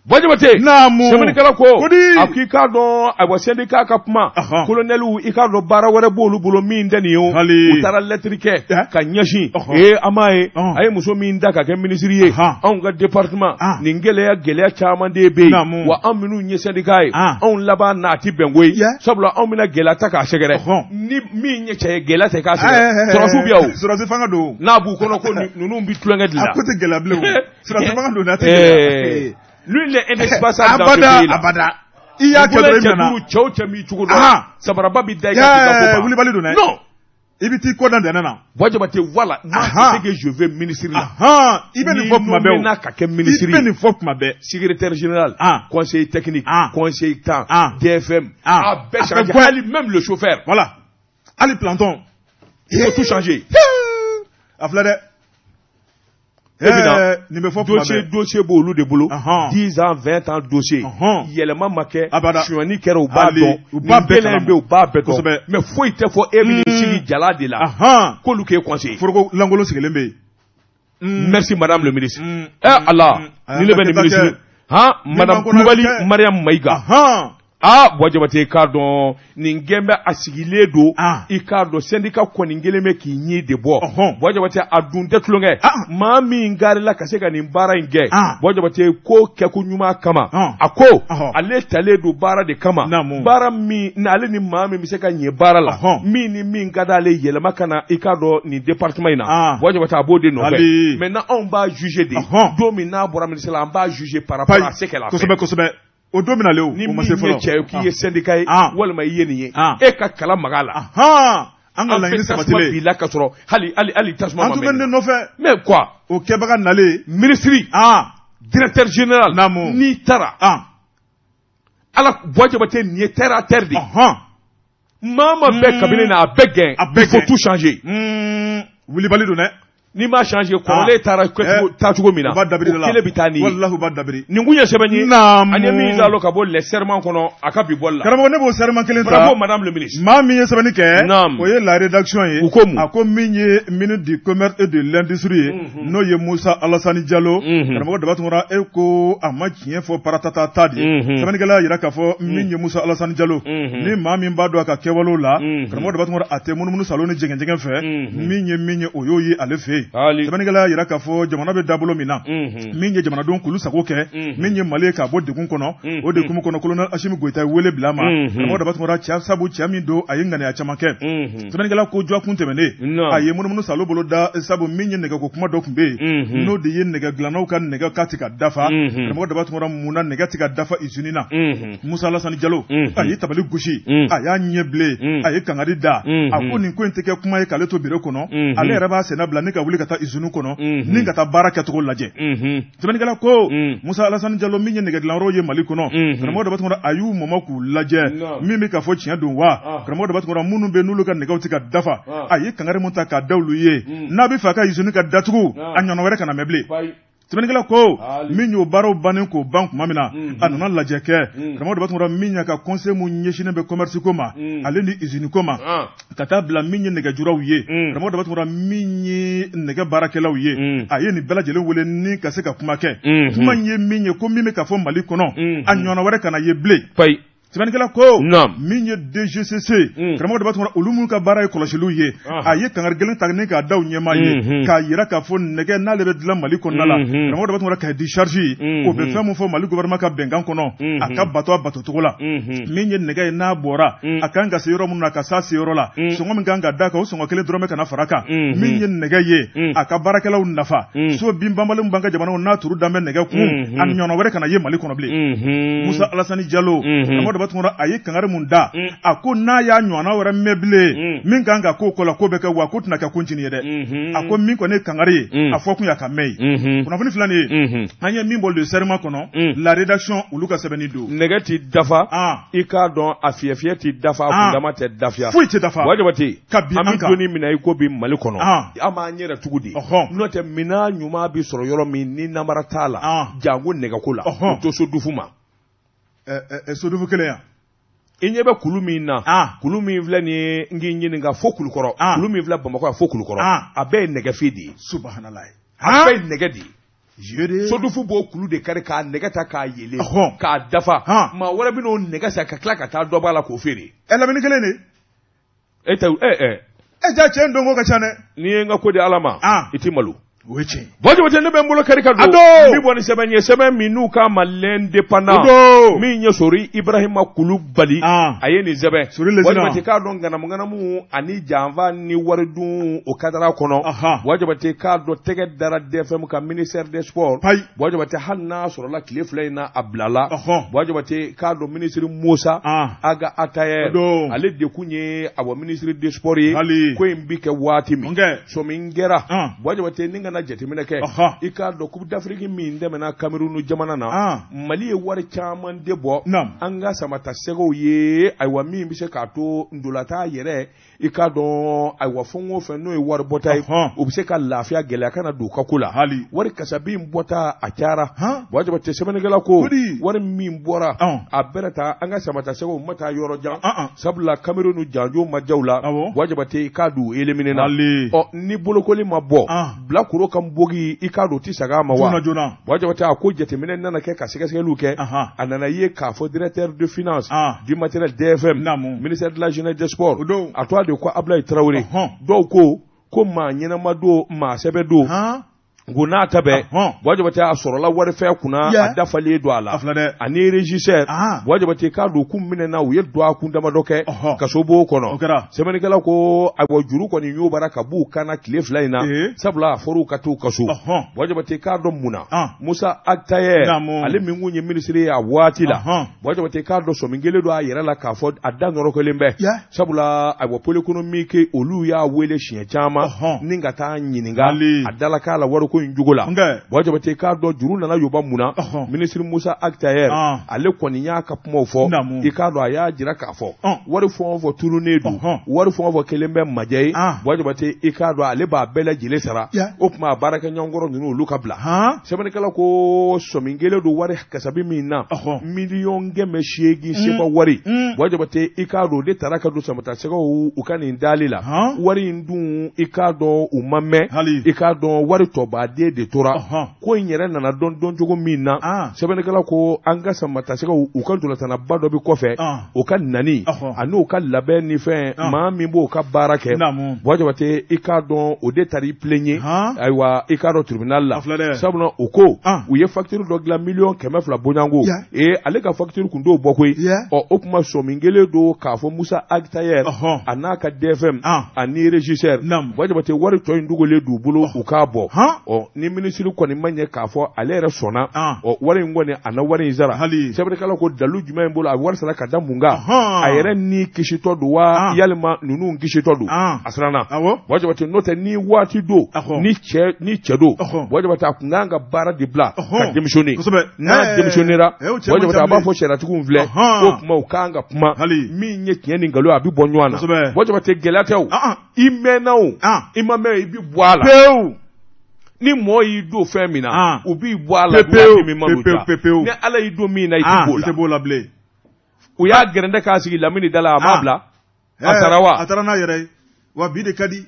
Buwa Jabate, Naamu. sɛbɛnnikɛla ko Kodi. a ko i k'a dɔn, ayiwa, syndicat ka kuma, colonel, i k'a dɔn baara wɛrɛ b'olu bolo min tɛ nin ye o. Hali. U taara lettre kɛ ka ɲɛsin ee an m'a ye, a ye muso min da ka kɛ ministre ye anw ka département, nin gɛlɛya caman de bɛ yen. Naamu. Wa anw minnu ye syndicat ye, anw laban n'a ti bɛn koyi, sabula anw bɛna gɛlɛya ta k'a sɛgɛrɛ. Ni min ye cɛ ye, gɛlɛya tɛ k'a sɛgɛrɛ. Sɔrɔsiw bɛ yan o. Sɔrɔsi fanga don. N'a b'u kɔnɔ ko ninnu bɛ tulonkɛ de la. A ko tɛ gɛlɛya bilen o. Sɔrɔsi fanga don, n'a tɛ gɛlɛya. Lui, il est indispensable dans ce Abada, pays là. abada. I y'a kɛ dɔrɔn, i cɛ nana. duuru, cɛ o cɛ m'i cogo dɔn, samaraba bɛ da i kan k'i ka ko ban. Wulibali don dɛ. Non. I bɛ t'i kɔ da dɛnɛ na. Buwa Jabate, voilà, moi c'est ce que je veux ministre la. I bɛ nin fɔ kuma bɛɛ o. N'i nommé ka kɛ ministre I bɛ nin fɔ kuma bɛɛ. Secrétaire général, conseiller technique, conseiller temps, DFM, a bɛɛ A changer. bɛɛ. Hali même le chauffeur. Voilà. Hali planton. Il faut tout changer. A filɛ dɛ. E bɛna Nin bɛ fɔ kuma dossier bɛɛ. Dossier b'olu de bolo, 10 ans, 20 ans, dossier yɛlɛma ma kɛ, Abada. sonyani kɛra, u b'a Hali, dɔn, u b'a nin bɛɛ gɛlɛya kalama. bɛ yen, u b'a bɛɛ dɔn, mais foyi tɛ fɔ e bɛ n'i sigi jala de la k'olu k'e conseiller. Foroko lankolon sigilen bɛ yen. Merci madame le ministre. Eh Allah, A ni ne bɛ nin y'an ka kɛta ministre kɛ. han, Ni madame man kɔnɔ Kulubali kɛ. Mariam Mayiga. Aa, Buwa Jabate, i k'a dɔn nin gɛn bɛ a sigilen don, i k'a dɔn syndicat kɔni kelen bɛ k'i ɲi de bɔ. Buwa Jabate, a dun tɛ tulonkɛ. Maa min garila ka se ka nin baara in kɛ, Buwa Jabate, ko kɛko ɲuman kama, a ko ale talen don baara de kama, baara min n'ale ni maa min bɛ se ka ɲɛ baara la, min ni min ka d'ale yɛlɛma ka na, i k'a dɔn nin département in na, Buwa Jabate, a b'o de nɔfɛ. Hali. Maintenant anw b'a juger de don min n'a bɔra ministère la, an b'a juger par rapport à ce qu'elle a fait. Kosɛbɛ kosɛbɛ. O don bɛna le o. Ni O ma min se ye fɔlɔ. cɛ ye k'i ye syndicat ye walima i ye nin ye, e ka kala maga la. An ka An laɲini bɛ tasuma sabatilen. b'i la ka sɔrɔ hali tasuma An ma tun bɛ mɛnɛ. ne nɔfɛ. Mais quoi? O kɛbaga nalen. Ministre, directeur général, Naamu. n'i taara Ala, Buwa Jabate, nin ye terre à terre de ye. Maa ma bɛɛ kabini na, a bɛɛ gɛn. A bɛɛ Il faut gɛn. tout changer. Wulibali don dɛ. N'i m'a changer, kɔrɔlen taara kɛcogo taacogo min na, U b'a dabiri de o la. kelen bɛ taa n'i ye. Walahi, u b'a dabiri. Nin kun ye sɛbɛn ye. Naamu. An ye min zalo ka bɔ les serments kɔnɔ a ka bi bɔli la. Karamɔgɔ, ne b'o serment kelen ta. Bravo madame le ministre. Maa min ye sɛbɛnni kɛ, Naam. o ye la rédaction ye. U ko mun? A ko min ye ministre du commerce et de l'industrie ye, n'o ye Musa Alasani Jalo. Karamɔgɔ Daba Tunkara, e ko a ma tiɲɛ fɔ paratatata de. Sɛbɛnnikɛla y'a jira k'a fɔ min ye Musa Alasani Jalo, ni maa min b'a dɔn a ka kɛwalew la, karamɔgɔ Daba Tunkara, a tɛ munumunu salo ni jɛgɛnjɛgɛn fɛ. Min ye min ye, o y'o ye ale fɛ yen. Hali. Sɛbɛnnikɛla y'a jira k'a fɔ jamana bɛ dabolo min na, min ye jamanadenw k'olu sago kɛ, min ye Mali ye k'a bɔ degun kɔnɔ, o degun kɔnɔ, colonel Asimi Goyita ye wele bila a ma. Karamɔgɔ Daba Tunkara, cɛ sabu cɛ min don, a ye ŋaniya caman kɛ. Sɛbɛnnikɛla ko jɔkun tɛmɛnen, a ye munumunu salo bolo da, sabu min ye nɛgɛko kuma dɔ tun bɛ yen, n'o de ye nɛgɛ dilannaw ka nɛgɛ k'a tɛ ka dafa. Karamɔgɔ Daba Tunkara, mun na nɛgɛ tɛ ka dafa usine na? Musa Alasani Jalo, a ye tabali gosi, a y'a ɲɛ bilen, a ye kangari da, a ko nin ko in tɛ kɛ kuma ye k'ale to biro kɔnɔ, ale yɛrɛ b'a senna bila ni ka wuli ka taa usine kɔnɔ ni ka taa baara kɛcogo lajɛ. Sɛbɛnnikɛla ko Musa Alasani Jalo, min ye nɛgɛ dilanyɔrɔ ye Mali kɔnɔ, karamɔgɔ Daba Tunkara, a y'u mɔmɔ k'u lajɛ, min bɛ k'a fɔ tiɲɛ don wa? Karamɔgɔ Daba Tunkara, minnu bɛ n'olu ka nɛgɛw tɛ ka dafa, a ye kangari mun ta k'a da olu ye, n'a bɛ fɛ a ka usine ka datugu, a ɲɔgɔn wɛrɛ kana mɛn bilen. Sɛbɛnnikɛla ko min y'o baaraw bannen k'o ban tuma min na, a nana lajɛ kɛ. Karamɔgɔ Daba Tunkara, min y'a ka conseil mun ɲɛsinnen bɛ commerce ko ma, ale ni usine ko ma, ka taa bila min ye nɛgɛjuraw ye, karamɔgɔ Daba Tunkara, min ye nɛgɛ baarakɛlaw ye, a ye nin bɛɛ lajɛlen wele ni ka se ka kuma kɛ. Kuma in ye min ye, ko min bɛ ka fɔ Mali kɔnɔ, a ɲɔgɔnna wɛrɛ kana ye bilen. Sɛbɛnnikɛla ko min ye DGCC, karamɔgɔ Daba Tunkara, olu minnu ka baara ye kɔlɔsiliw ye, a ye kangari gɛlɛn ta ni k'a da u ɲɛmaa ye, k'a jira k'a fɔ nɛgɛ n'ale bɛ dilan Mali kɔnɔna la, karamɔgɔ Daba Tunkara, cahier de charge o bɛ fɛn min fɔ Mali gouvernement ka bɛnkan kɔnɔ, a ka bato a batocogo la. Min ye nɛgɛ ye n'a bɔra, a kan ka se yɔrɔ minnu na, ka s'a seyɔrɔ la, sɔngɔ min kan ka d'a kan, o sɔngɔ kelen dɔrɔn bɛ kana fara kan. Min ye nɛgɛ ye, a ka baarakɛlaw nafa, so bin banbali min b'an ka jamanaw n'a turu dan bɛ nɛgɛ kun, a ɲɔgɔn wɛrɛ kana ye Mali kɔnɔ bilen. Musa Alasani Jalo, karamɔgɔ Daba Tunkara, a ye kangari mun da, a ko n'a y'a ɲɔgɔnna wɛrɛ mɛn bilen, min kan ka k'o kɔ la, k'o bɛ kɛ, wa ko tɛna kɛ ko ncinin ye dɛ. A ko min kɔni ye kangari ye, a fɔ kun y'a ka mɛn ye. Kunnafoni filɛ nin ye, an ye min bɔ le serment kɔnɔ, la rédaction olu ka sɛbɛnni don. Nɛgɛ ti dafa, i k'a dɔn a fiyɛ fiyɛ ti dafa, a kundama tɛ dafiya, foyi tɛ dafa. Buwa Jabate, ka bin an bɛ don min na i ko bi Mali kɔnɔ, an b'an yɛrɛ tugu de, n'o tɛ minɛn ɲuman bɛ sɔrɔ yɔrɔ min ni namara t'a la, janko nɛgɛko la, o to sodufu ma. Sodufu kelen yan. I ɲɛ bɛ kulu min na, kulu min filɛ nin ye, n k'i ɲininka fo Kulukɔrɔ, kulu min filɛ Bamakɔ yan fo Kulukɔrɔ, a bɛɛ ye nɛgɛfin de ye. Subahanallahi. A bɛɛ ye nɛgɛ de ye. Sodufu b'o kulu de kari k'a nɛgɛ ta k'a yelen, k'a dafa. Maa wɛrɛ bɛ n'o nɛgɛ san ka tila ka taa dɔ b'a la k'o feere. Ɛ, Lamini kelen de. E tɛ ɛ. E ja cɛ in donko ka ca dɛ. N'i ye n ka ko di Ala ma, i ti malo. O ye tiɲɛ. Buwa Jabate, ne bɛ n bolo kari ka don. A don. N bɛ bɔ ni sɛbɛn ye, sɛbɛn min n'u k'a ma l'indépendant. O don. Min ye Sori Ibrahima Kulubali. A ye nin sɛbɛn. Sori Lezina. Buwa Jabate k'a dɔn ŋanamuŋanamu ani janfa ni waridun o kadara kɔnɔ. Buwa Jabate k'a dɔn tɛgɛ dara DFM kan, ministère des sports. Payi. Buwa Jabate, hali n'a sɔrɔla tile fila in na a bilala. Buwa Jabate k'a dɔn ministre Musa Ag Attaher. O don. Ale de kun ye awa ministre des sports ye. Hali. Ko in bi kɛ waati min. Nkɛ. Sɔmi kɛra. Buwa Jabate, ni kana jateminɛ kɛ, i k'a dɔn Coupe d'Afrique min tɛmɛna Cameroun jamana na, Mali ye wari caman de bɔ an ka samatasɛgɛw ye, ayiwa min bɛ se k'a to ntolatan yɛrɛ, i k'a dɔn ayiwa fɛn o fɛn n'o ye wari bɔta ye, u bɛ se ka lafiya, gɛlɛya kana don u ka ko la. Wari kasabi in bɔta a cayara. Buwa Jabate, sɛbɛnnikɛla ko wari min bɔra a bɛrɛ ta, an ka samatasɛgɛw ma taa yɔrɔ jan, sabula Cameroun janjo ma diya u la. Buwa Jabate, i k'a dɔn u éliminé na. Ɔ, ni bolokoli ma bɔ bilakoro ka bogi, i k'a dɔn o tɛ saga ma wa. Buwa Jabate, a ko jateminɛ nana kɛ ka sɛgɛsɛgɛliw kɛ, a nana ye k'a fɔ directeur de finance du matériel DFM, ministère de la jeunesse des sports, a tɔgɔ de ko Abulayi Tarawele. Dɔw ko ko maa ɲɛnama don, maa sɛbɛ don, ko n'a ta bɛɛ, Buwa Jabate, a sɔrɔla warifɛn kunna, a dafalen don a la, ani régisseur. Buwa Jabate k'a dɔn k'u minɛna, u ye dɔgɔkun damadɔ kɛ kasobon kɔnɔ. Sɛbɛnnikɛla ko ayiwa juru kɔni y'o bara ka b'u kan na tile fila in na, sabula a fɔra u ka t'u ka so. Buwa Jabate k'a dɔn mun na Musa Ag Attaher, ale min kun ye minisiri ye a waati la, Buwa Jabate k'a dɔn sɔmi kelen don a yɛrɛ la k'a fɔ a da nɔrɔkɔlen bɛ, sabula ayiwa pôle économique olu y'a wele siɲɛ caman ni ka taa ɲininka a dala k'a la wariko in cogo la. Buwa Jabate k'a dɔn juru nana yoba mun na, minisiri Musa Ag Attaher ale kɔni y'a ka kumaw fɔ, i k'a dɔn a y'a jira k'a fɔ wari fɛn o fɛn tununnen don, wari fɛn o fɛn kelen bɛ majɛ ye, Buwa Jabate i k'a dɔn ale b'a bɛɛ lajɛlen sara. O tuma a baarakɛɲɔgɔnkɔrɔ ninnu olu ka bila. Sɛbɛnnikɛla ko sɔmi kelen don wari kasabi min na, 800,000,000 sefa wari, Buwa Jabate i k'a dɔn o de taara ka don samatasɛgɛw u ka nin dali la. Wari in dun, i k'a dɔn u ma mɛn, i k'a dɔn wari tɔbaden de tora. Ko in yɛrɛ nana dɔn dɔn cogo min na, sɛbɛnnikɛla ko an ka samatasɛgɛw u ka ntolatanaba dɔ bɛ kɔfɛ, o ka nani ani u ka labɛn ni fɛn, maa min b'o ka baara kɛ, Buwa Jabate i k'a dɔn o de taara i plaignent ayiwa i k'a dɔn tribunal la, sabula o ko u ye facture dɔ dilan 200,000,000 bonyanko, ee ale ka facture kun t'o bɔ koyi. Ɔ, o tuma sɔmi kelen don k'a fɔ Musa Ag Attaher a n'a ka DFM ani régisseur, Buwa Jabate wari tɔ in dogolen d'u bolo u k'a bɔ. Ɔ, ni minisiri kɔni ma ɲɛ k'a fɔ ale yɛrɛ sɔnna, ɔ wari in kɔni a na wari in sara. Sɛbɛnnikɛla ko dalu jumɛn in bolo, a wari sara ka da mun kan? A yɛrɛ ni kisitɔ don wa, yalima ninnu kisitɔ don? A siranna, Buwa Jabate, n'o tɛ ni waati don, ni cɛ don, Buwa Jabate a kun kan ka baara de bila ka démissionner. N'a démissionnera, Buwa Jabate a b'a fɔ sariyatigiw filɛ, k'o tuma u kan ka kuma min ye tiɲɛ ni nkalon, a bɛ bɔ ɲɔgɔn na. Buwa Jabate, gɛlɛya tɛ o, i mɛnna o, i ma mɛn, i bɛ bɔ a la pewu. Ni mɔɔ y'i don fɛn min na, u b'i bɔ a la waati min man'u diya. Ni Ala y'i don min na, i tɛ b'o la bilen. U y'a gɛrɛntɛ k'a sigi Lamini da la, a m'a bila. A taara wa? A taara n'a yɛrɛ ye. Wa bi de ka di.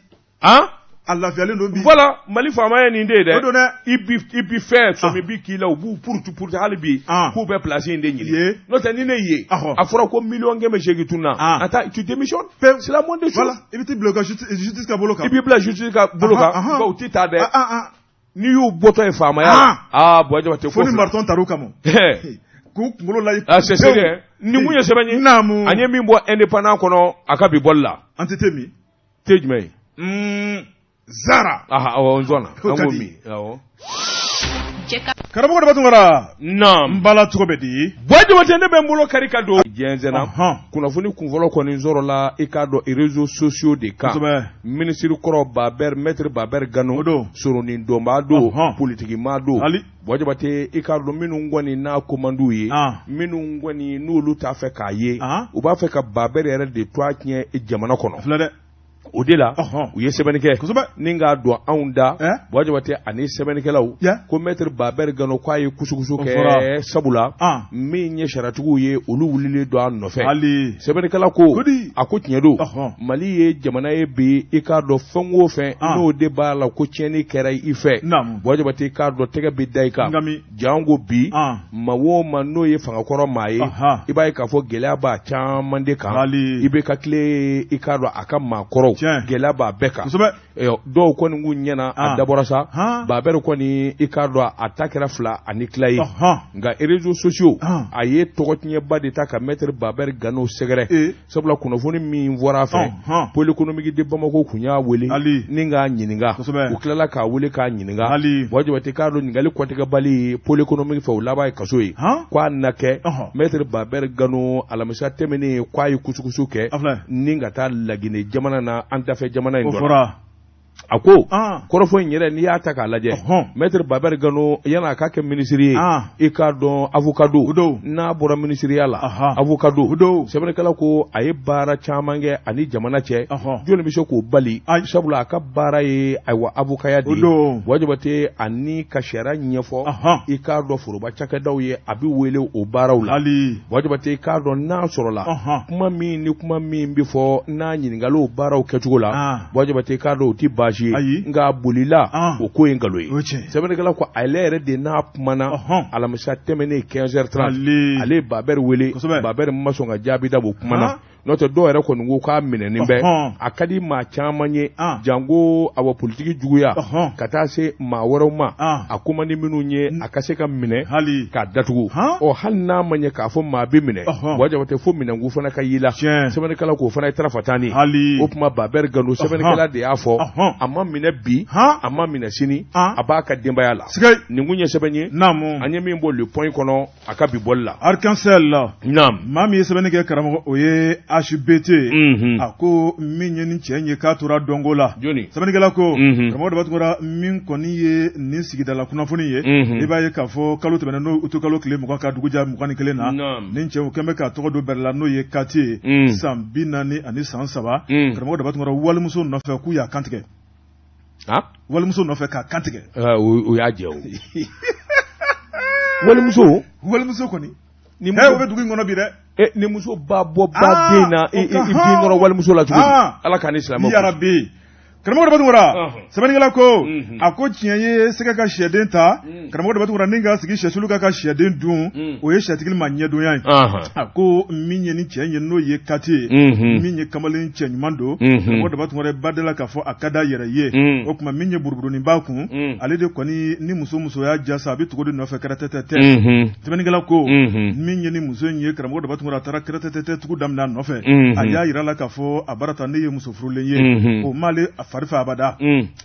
A lafiyalen don bi. Voilà, Mali faama ye nin de ye dɛ. O don dɛ. I bi fɛn sɔmi bi k'i la, u b'u purutu purutu hali bi k'u bɛ place in de ɲini. N'o tɛ ni ne ye, a fɔra ko 180 000 tununa, a ta tu démissionnes. C'est la moindre des choses. Voilà, i bɛ t'i bila u ka justice ka bolo kan. I b'i bila justice ka bolo kan, nka u t'i ta dɛ. N'i y'u bɔtɔ ye faamaya la, aa Buwa Jabate ko fo ni mariton tar'u kama. K'u kunkolo la. Ah, c'est sérieux. Nin mun ye sɛbɛn ye? Naamu. An ye min bɔ Indépendant kɔnɔ a ka bi bɔli la. An tɛ te min. Te jumɛn ye? Zara. Aha, awɔ, n sɔnna. An k'o min. Awɔ. Karamɔgɔ Daba Tunkara. Naam. N bala cogo bɛ di? Buwa Jabate, ne bɛ n bolo kari ka don. Jɛnsɛnna. Kunnafoni kunfɔlɔ kɔni sɔrɔla, i k'a dɔn, réseaux sociaux de kan. Kosɛbɛ. Minisiri kɔrɔ Babɛri, maître Babɛri Gano. O don. Soronin dɔnbaa don. Politiki maa don. Ali. Buwa Jabate, i k'a dɔn, minnu kɔni n'a ko man d'u ye. Minnu kɔni n'olu t'a fɛ k'a ye. U b'a fɛ ka Babɛri yɛrɛ de to a tiɲɛ jamana kɔnɔ. Filɛ dɛ. O de la u ye sɛbɛnni kɛ ni k'a don anw da, Buwa Jabate ani sɛbɛnnikɛlaw, ko maître Babɛri Gano k'a ye kusukusu kɛ, sabula min ye sariyatigiw ye, olu wulilen don a nɔfɛ. Sɛbɛnnikɛla ko, a ko tiɲɛ don, Mali ye jamana ye bi, i k'a dɔn, fɛn o fɛn n'o de b'a la ko tiɲɛni kɛra i fɛ, Buwa Jabate, i k'a dɔn, tɛgɛ bɛ da i kan. Jango bi, maa o maa n'o ye fangakɔrɔ maa ye, i b'a ye k'a fɔ gɛlɛya b'a caman de kan. I bɛ ka tile, i k'a dɔn, a ka maakɔrɔw, gɛlɛya b'a bɛɛ kan. Dɔw kɔni k'u ɲɛna a dabɔra sa. Babɛri kɔni, i k'a dɔn, a ta kɛra fila ani tila ye, nka réseaux sociaux a ye tɔgɔtiɲɛba de ta ka maître Babɛri Gano sɛgɛrɛ, sabula kunnafoni min fɔra a fɛ, pôle économique de Bamako kun y'a wele ni k'a ɲininka. U tilala k'a wele k'a ɲininka. Buwa Jabate, k'a dɔn, ɲininkali kɔtigɛbali pôle économique fɛ, o laban ye kaso ye. K'a na kɛ maître Babɛri Gano, alamisa tɛmɛnen, k'a ye kusukusu kɛ ni ka taa Laginɛ jamana na, an dafɛ jamana in dɔ la. A ko kɔrɔfɔ in yɛrɛ, n'i y'a ta k'a lajɛ, maître Babɛri Gano, yan'a k'a kɛ minisiri ye, i k'a dɔn, avocat don. N'a bɔra minisiriya la, avocat don. Sɛbɛnnikɛla ko a ye baara caman kɛ ani jamana cɛ. Jɔnni bɛ se k'o bali? Sabula a ka baara ye, ayiwa, avocatya de ye, Buwa Jabate, ani ka sariya ɲɛfɔ, i k'a dɔn, foroba cakɛdaw ye, a bɛ wele o baaraw la. Buwa Jabate, i k'a dɔn, n'a sɔrɔla kuma min ni kuma min bɛ fɔ n'a ɲininkali o baaraw kɛcogo la, Buwa Jabate, i k'a dɔn, o tɛ baasi ye, nka bolila o ko ye nkalon ye. Sɛbɛnnikɛla ko ale yɛrɛ de n'a kumana alamisa tɛmɛnen 15h30, ale ye Babɛri wele, Babɛri ma sɔn ka jaabi da o kumana. N'o tɛ, dɔw yɛrɛ kɔni ko k'a minɛnen bɛ. A ka di maa caman ye, janko awa politiki juguya ka taa se maa wɛrɛw ma, a ko man di minnu ye a ka se ka minɛ k'a datugu. Ɔ, hali n'a ma ɲɛ k'a fɔ maa bɛ minɛ, Buwa Jabate, fo minɛnku fana ka y'i la. Sɛbɛnnikɛla k'o fana ye tarafatani ye. O tuma Babɛri Gano, sɛbɛnnikɛla de y'a fɔ, a ma minɛ bi, a ma minɛ sini, a b'a ka denbaya la. Nin kun ye sɛbɛn ye an ye min bɔ Le Point kɔnɔ a ka bi bɔli la. Arc-en-ciel. Naam. Maa min ye sɛbɛnni kɛ, karamɔgɔ, o ye HBT. A ko min ye nin cɛ in ye, k'a tora dɔnko la. Jɔni? Sɛbɛnnikɛla ko, karamɔgɔ Daba Tunkara, min kɔni ye nin sigidala kunnafoni ye, i b'a ye k'a fɔ kalo tɛmɛnen, n'o utu kalo tile 20 ka dugu ja 21 na, nin cɛw kɛn bɛ k'a tɔgɔ don bɛrɛ la, n'o ye Kati ye, san 43. Karamɔgɔ Daba Tunkara, walimuso nɔfɛ k'u y'a kantigɛ. Walimuso nɔfɛ k'a kantigɛ. O y'a jɛ o. Walimuso. Walimuso kɔni. Ni muso o bɛ dugu in kɔnɔ bi dɛ. Ni muso ba bɔ ba den na, i bin nɔrɔ walimuso la cogo di? Ala k'an ni silamɛw. Yarabi. Karamɔgɔ Daba Tunkara, sɛbɛnnikɛla ko, a ko tiɲɛ ye, sɛgɛ ka sɛden ta, karamɔgɔ Daba Tunkara, ni ka sigi sɛsulu ka sɛden dun, o ye sɛtigi ma ɲɛdonya ye. A ko min ye ni cɛ ye, n'o ye Kati ye, min ye kamalen cɛ ɲuman don, karamɔgɔ Daba Tunkara, ba dala k'a fɔ a ka d'a yɛrɛ ye. O tuma min ye buruburunin b'a kun, ale de kɔni ni muso muso y'a jasa, a bɛ tugu de nɔfɛ kɛrɛtɛtɛ. Sɛbɛnnikɛla ko min ye ni muso in ye, karamɔgɔ Daba Tunkara, a taara kɛrɛtɛtɛ tugu daminɛ a nɔfɛ. A y'a yira la k'a fɔ a barata ne ye muso furulen ye, o m'ale a fari fɛ abada.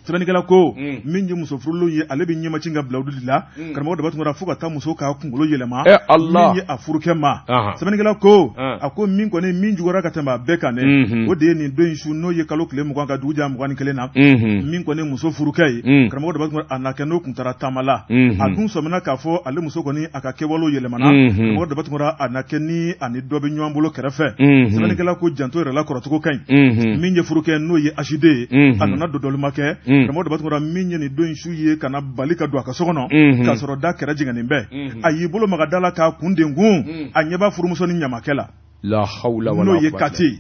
Sɛbɛnnikɛla ko min ye muso furulen ye, ale bɛ ɲɛmacin ka bila olu de la, karamɔgɔ Daba Tunkara, fo ka taa muso k'a kunkolo yɛlɛma min ye a furukɛ ma. Sɛbɛnnikɛla ko, a ko min kɔni min juguyara ka tɛmɛ a bɛɛ kan dɛ, o de ye nin don in su, n'o ye kalo tile 20 ka dugu ja 21 na, min kɔni muso furukɛ ye, karamɔgɔ Daba Tunkara, a na kɛ n'o kun taara taama la. A dun sɔmina k'a fɔ ale muso kɔni a ka kɛwalew yɛlɛmana. Karamɔgɔ Daba Tunkara, a na kɛ ni ani dɔ bɛ ɲɔgɔn bolo kɛrɛfɛ. Sɛbɛnnikɛla ko janto yɛrɛ la kɔrɔcogo ka ɲi. Min ye furukɛ, n'o ye HD ye, a nana dɔdɔlima kɛ, karamɔgɔ Daba Tunkara, min ye nin don in su ye, ka na bali ka don a ka so kɔnɔ k'a sɔrɔ da kɛrɛ jɛngɛnen bɛ. A y'i bolo maga da la k'a kun denkun, a ɲɛ b'a furumuso ni ɲamakɛ la. La hawla wala N'o ye Kati ye.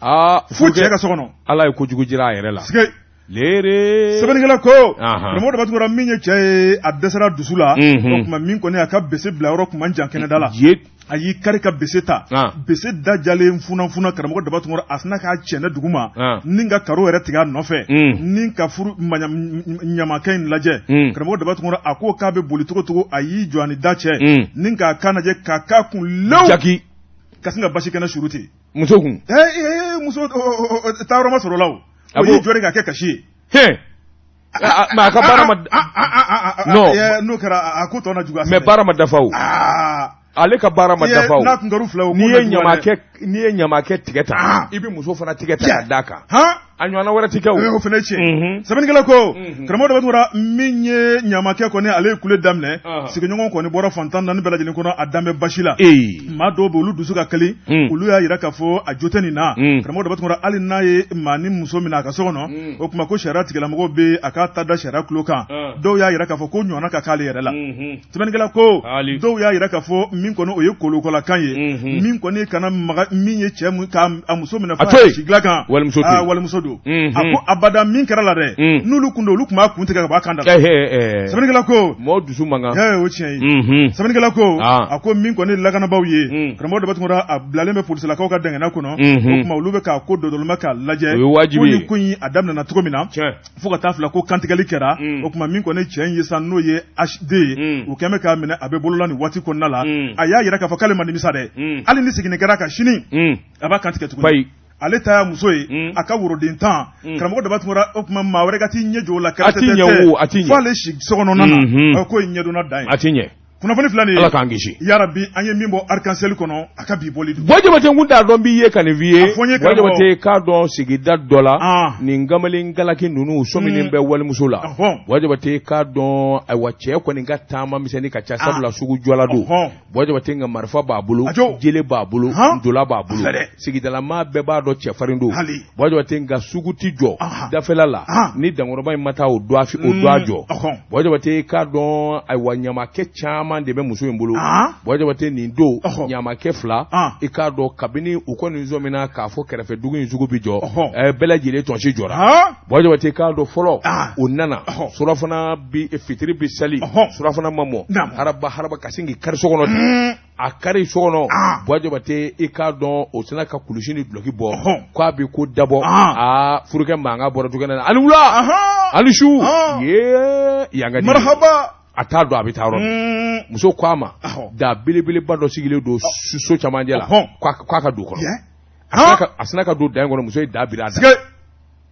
Aa. Fo cɛ ka so kɔnɔ. Ala ye kojugu jira a yɛrɛ la. Lere sɛbɛnnikɛla ko karamɔgɔ Daba Tunkara min ye cɛ ye a dɛsɛra dusu la o tuma min kɔni a ka bese bila yɔrɔ tun man jan kɛnɛda la a y'i kari ka bese ta bese da jalen funafuna karamɔgɔ Daba Tunkara a sina k'a cɛnɛ duguma ni ka karo yɛrɛ tigɛ a nɔfɛ ni ka furu ɲamakɛ in lajɛ karamɔgɔ Daba Tunkara a ko k'a bɛ boli cogo cogo a y'i jɔ a ni da cɛ ni k'a kan lajɛ k'a k'a kun lew jaki ka sin ka basi kɛnɛ suru ten muso kun muso taayɔrɔ ma sɔrɔ la o o y'i jɔ de k'a kɛ kasi ye mais a ka baara ma non n'o kɛra a ko tɔ na juguya mais baara ma dafa o ale ka baara ma dafa o n'a kun kɛra fila o n'i ye ɲamakɛ tigɛ ta i bɛ muso fana tigɛ ta ka d'a kan a ɲɔgɔnna wɛrɛ ti kɛ o o fana ye tiɲɛ sɛbɛnnikɛla ko karamɔgɔ Daba Tunkara min ye ɲamakɛ kɔni ale ye kule daminɛ sigiɲɔgɔn kɔni bɔra fan 14 bɛɛ lajɛlen kɔnɔ a dan bɛ basi la maa dɔw bɛ olu dusu ka kelen olu y'a jira k'a fɔ a jo tɛ nin na karamɔgɔ Daba Tunkara hali n'a ye maa ni muso minɛ a ka so kɔnɔ o tuma ko sariya tigilamɔgɔw bɛ a k'a ta da sariya tulo kan dɔw y'a jira k'a fɔ ko ɲɔgɔnna ka k'ale yɛrɛ la sɛbɛnnikɛla ko dɔw y'a jira k'a fɔ min kɔni o ye kolokɔlakan ye min kɔni kana maga min ye cɛ k'a muso minɛ f'a si dilan kan walimuso don a ko abada min kɛra la dɛ n'olu kun don olu tun b'a kun tigɛ ka bɔ a kan da la sɛbɛnnikɛla ko mɔgɔ dusu man kan o tiɲɛ ye sɛbɛnnikɛla ko a ko min kɔni lakanabaaw ye karamɔgɔ Daba Tunkara a bilalen bɛ polisilakaw ka dɛngɛnɛ kɔnɔ o tuma olu bɛ k'a ko dɔdɔlɔma k'a lajɛ ko nin ko in a daminɛna cogo min na fo ka taa fila ko kantigɛli kɛra o tuma min kɔni cɛ in ye sa n'o ye HD ye u kɛlen bɛ k'a minɛ a bɛ bolola nin waati kɔnɔna la a y'a jira k'a fɔ k'ale ma nimisa dɛ hali ni seginni kɛra ka sini a b'a kantigɛ tuguni ale ta y'a muso ye a ka woroden 10 karamɔgɔ Daba Tunkara o tuma maa wɛrɛ ka t'i ɲɛ jɔ o la kɛrɛfɛ tɛ f'ale si sokɔnɔna na ko in ɲɛdɔnna dan ye a ti ɲɛ kunnafoni filɛ nin ye Ala k'an kisi yarabi an ye min bɔ arc-en-ciel kɔnɔ a ka bi bɔli don Buwa Jabate n kun t'a dɔn b'i ye ka nin f'i ye Buwa Jabate k'a dɔn sigida dɔ la nin kamalen galaki ninnu sɔminen bɛ walimuso la Buwa Jabate k'a dɔn ayiwa cɛ kɔni ka taama misɛnnin ka ca sabula sugu jɔla don Buwa Jabate nka marifa b'a bolo jele b'a bolo ntola b'a bolo sigidalamaa bɛɛ b'a dɔn cɛfarin don Buwa Jabate nka sugu ti jɔ dafɛla la ni dankɔrɔba in ma taa o dɔ a jɔ Buwa Jabate k'a dɔn ayiwa ɲamakɛ caman de bɛ muso in bolo Buwa Jabate nin don ɲamakɛ 2 i k'a dɔn kabini u kɔni sɔmina k'a fɔ kɛrɛfɛ dugu in sugu bɛ jɔ bɛɛ lajɛlen tɔnsi jɔra Buwa Jabate k'a dɔn fɔlɔ o nana surafana bi fitiri bi sali surafana ma mɔ haraba haraba ka sin k'i kari so kɔnɔ ten a kari so kɔnɔ Buwa Jabate i k'a dɔn o sina ka kulusi ni dulɔki bɔ k'a bɛ ko dabɔ aa furukɛ mankan bɔra dukɛnɛ na ani wula ani su ye yan ka di marahaba a t'a dɔn a bɛ taa yɔrɔ min muso ko a ma da belebeleba dɔ sigilen don so camancɛ la k'a ka don kɔnɔ a sina ka don da in kɔnɔ muso ye da biri a da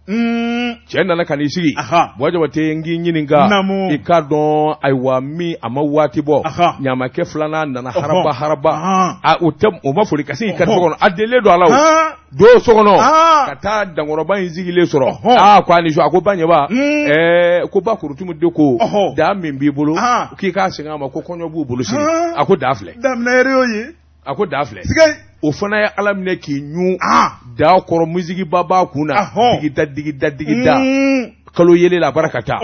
cɛ nana ka n'i sigi Buwa Jabate n k'i ɲininka i k'a dɔn ayiwa min a ma waati bɔ ɲamakɛ filanan nana haraba haraba o tɛ o ma foli ka sin k'i kari so kɔnɔ a delilen don a la o don so kɔnɔ ka taa dankɔrɔba in sigilen sɔrɔ aa ko a ni su a ko ba ɲɛba ɛɛ ko ba kurutumu de ko da min b'i bolo k'i k'a segin a ma ko kɔɲɔ b'u bolo sini a ko da filɛ daminɛ yɛrɛ y'o ye a ko da filɛ o fana ye ala minɛ k'i ɲun da kɔrɔ musikiba b'a kun na digida digida digida kalo yelen la a bara ka taa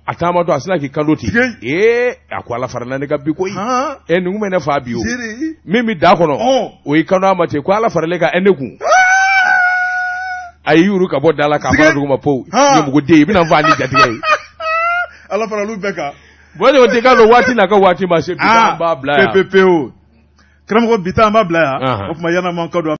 a taama dɔn a sina k'i kanto ten ee a ko ala farala ne kan bi koyi ɛ nin kun bɛ ne fa bi o min bɛ da kɔnɔ o y'i kanto a ma ten ko ala faralen ka ɛ ne kun a y'i yuru ka bɔ da la k'a fara duguma po ɲɛmɔgɔden i bɛna n faa ni jatigɛ ye ala faral'u bɛɛ kan Buwa Jabate k'a dɔn waati n'a ka waati ma se bi an b'a bila yan pewu pewu karamɔgɔ bi ta an b'a bila yan o tuma yan'an ka don